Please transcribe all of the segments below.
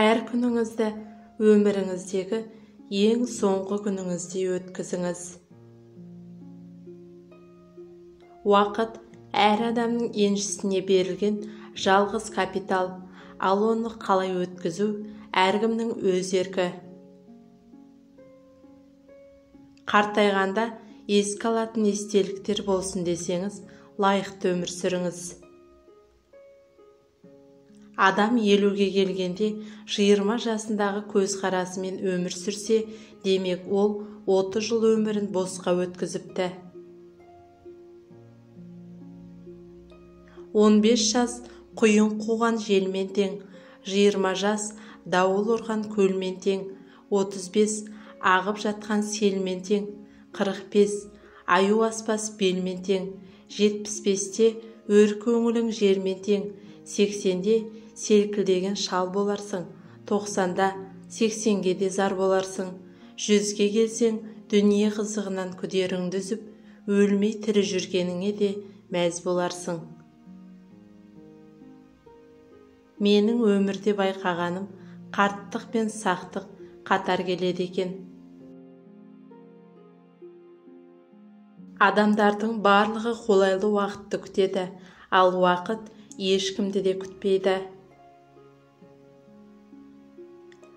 Әр күніңізді өміріңіздегі ең соңғы күніңіздей өткізіңіз. Уақыт әр адамның еншісіне берілген жалғыз капитал, ал оны қалай өткізу әркімнің өз еркі. Қартайғанда еске алатын естеліктер болсын десеңіз, лайықты өмір сүріңіз. Адам 50-ге келгенде 20 жасындағы көзқарасымен өмір сүрсе, демек ол 30 жыл өмірін босқа өткізіпті. 15 жас құйын қуған желмен тең, 20 жас дауыл ұрған көлмен тең, 35 ағып жатқан селмен тең, 45 аю аспас белмен тең, 75-те өр көңілің жермен тең, 80-де селкілдеген шал боларсың, 90-да 80-ге де зар боларсың, 100-ге келсең дүние қызығынан күдеріңді үзіп, өлмей тірі жүргеніңе де мәз боларсың. Менің өмірде байқағаным, қарттық пен сақтық қатар келеді екен. Адамдардың барлығы қолайлы уақытты күтеді, ал уақыт ешкімді де күтпейді.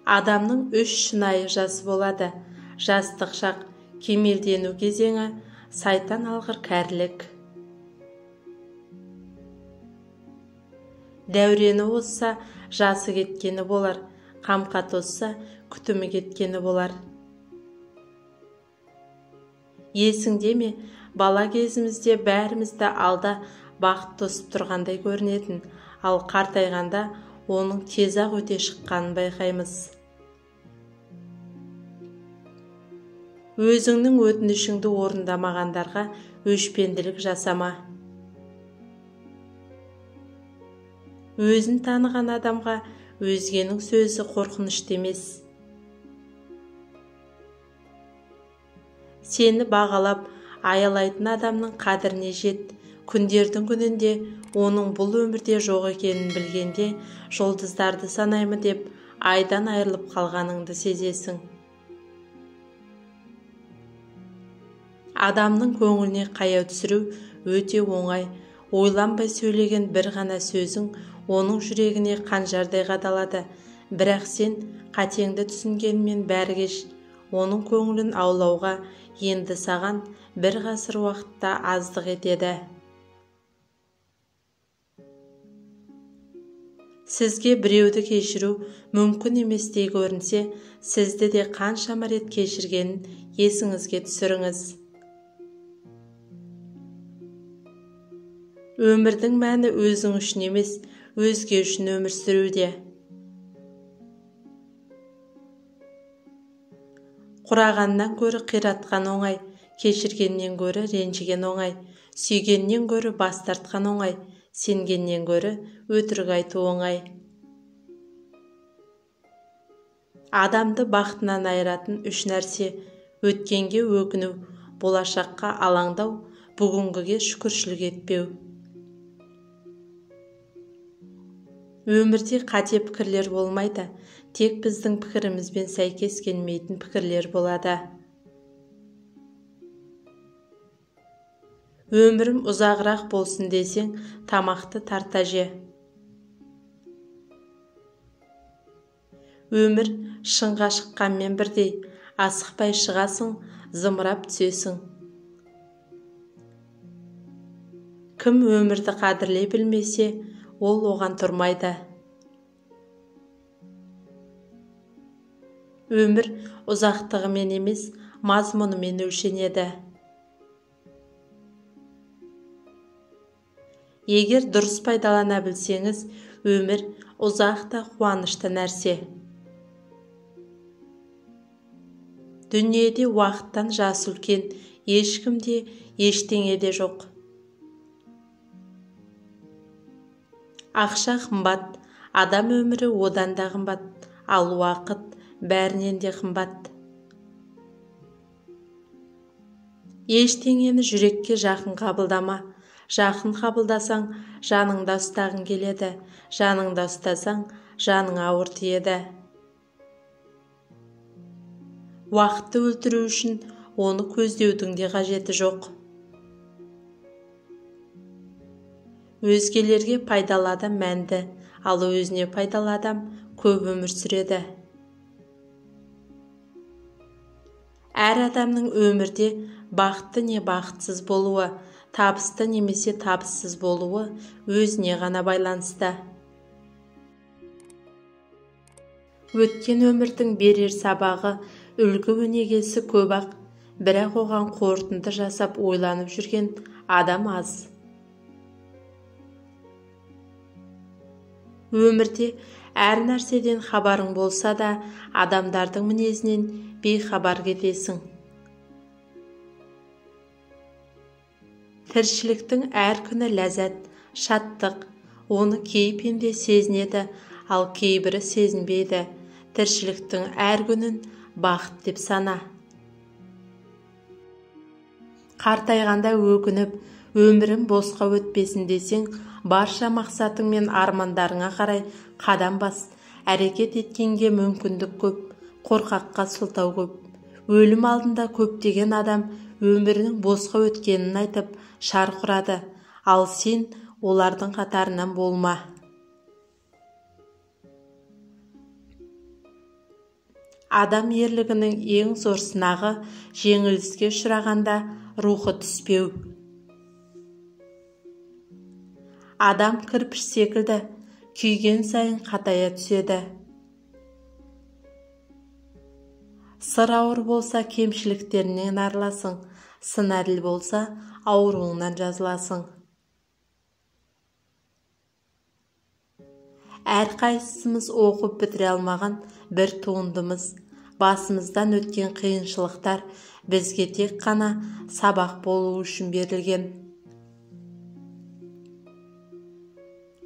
Адамның 3 шынайы жасы болады: жастық шақ, кемелдену кезеңі, сайтан алғыр кәрілік. Дәурені озса, жасы кеткені болар, қамқа тозса, күтімі кеткені болар. Есіңде ме, бала кезімізде бәрімізді алда бақыт тосып тұрғандай көрінетін, ал қартайғанда оның тез-ақ өте шыққанын байқаймыз. Өзіңнің өтінішіңді орындамағандарға өшпенділік жасама. Өзін таныған адамға өзгенің сөзі қорқынышты емес. Сені бағалап, аялайтын адамның қадіріне жет. Күндердің күнінде оның бұл өмірде жоқ екенін білгенде, жұлдыздарды санаймын деп айдан айырылып қалғаныңды сезесің. Адамның көңіліне қаяу түсіру өте оңай. Ойланбай сөйлеген бір ғана сөзің оның жүрегіне қанжардай қадалады. Бірақ сен қатеңді түсінгенмен бәрі кеш. Оның көңілін аулауға енді саған бір ғасыр уақытта аздық етеді. Сізге біреуді кешіру мүмкін еместей көрінсе, сізді де қаншама рет кешіргенін есіңізге түсіріңіз. Өмірдің мәні өзің үшін емес, өзге үшін өмір сүруде. Құрағаннан гөрі қиратқан оңай, кешіргеннен гөрі ренжіген оңай, сүйгеннен гөрі бас тартқан оңай, сенгеннен гөрі өтірік айту оңай. Адамды бақытынан айыратын 3 нәрсе: өткенге өкіну, болашаққа алаңдау, бүгінгіге шүкіршілік етпеу. Өмірде қате пікірлер болмайды, тек біздің пікірімізбен сәйкес келмейтін пікірлер болады. Өмірім ұзағырақ болсын десең, тамақты тарта же. Өмір шыңға шыққанмен бірдей, асықпай шығасың, зымырап түсесің. Кім өмірді қадірлей білмесе, ол оған тұрмайды. Өмір ұзақтығымен емес, мазмұнымен өлшенеді. Егер дұрыс пайдалана білсеңіз, өмір ұзақ та қуанышты нәрсе. Дүниеде уақыттан жасы үлкен ешкім де, ештеңе де жоқ. Ақша қымбат, адам өмірі одан да қымбат, ал уақыт бәрінен де қымбат. Ештеңені жүрекке жақын қабылдама. Жақын қабылдасаң, жаныңда ұстағың келеді, жаныңда ұстасаң, жаның ауыр тиеді. Уақытты өлтіру үшін оны көздеудің де қажеті жоқ. Өзгелерге пайдалы адам мәнді, ал өзіне пайдалы адам көп өмір сүреді. Әр адамның өмірде бақытты не бақытсыз болуы, табысты немесе табыссыз болуы өзіне ғана байланысты. Өткен өмірдің берер сабағы, үлгі өнегесі көп-ақ, бірақ оған қорытынды жасап ойланып жүрген адам аз. Өмірде әр нәрседен хабарың болса да, адамдардың мінезінен бейхабар кетесің. Тіршіліктің әр күні ләззат, шаттық, оны кей пенде сезінеді, ал кейбірі сезінбейді. Тіршіліктің әр күнін бақыт деп сана. Қартайғанда өкініп, өмірім босқа өтпесін десең, барша мақсатың мен армандарыңа қарай қадам бас, әрекет еткенге мүмкіндік көп, қорқаққа сылтау көп. Өлім алдында көптеген адам өмірінің босқа өткенін айтып, шарқ ұрады, ал сен олардың қатарынан болма. Адам ерлігінің ең зор сынағы жеңіліске ұшырағанда рухы түспеу. Адам кірпіш секілді, күйген сайын қатая түседі. Сыр ауыр болса кемшіліктерінен арыласың, сын әділ болса ауруыңнан жазыласың. Әрқайсымыз оқып бітіре алмаған бір туындымыз, басымыздан өткен қиыншылықтар бізге тек қана сабақ болу үшін берілген.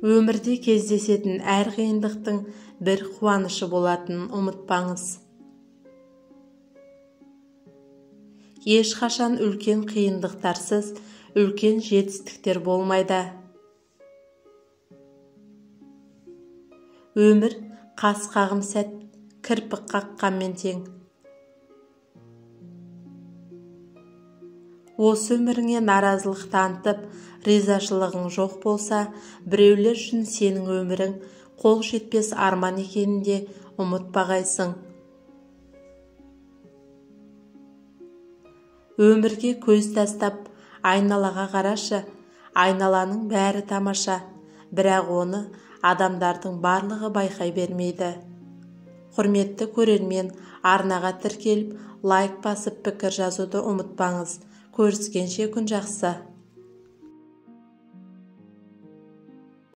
Өмірде кездесетін әр қиындықтың бір қуанышы болатынын ұмытпаңыз. Ешқашан үлкен қиындықтарсыз үлкен жетістіктер болмайды. Өмір қас қағым сәт, кірпік қаққанмен тең. Осы өміріңе наразылық танытып, ризашылығың жоқ болса, біреулер үшін сенің өмірің қол жетпес арман екенін де ұмытпағайсың. Өмірге көз тастап, айналаға қарашы, айналаның бәрі тамаша, бірақ оны адамдардың барлығы байқай бермейді. Құрметті көрермен, арнаға тіркеліп, лайк басып пікір жазуды ұмытпаңыз. Көріскенше күн жақсы.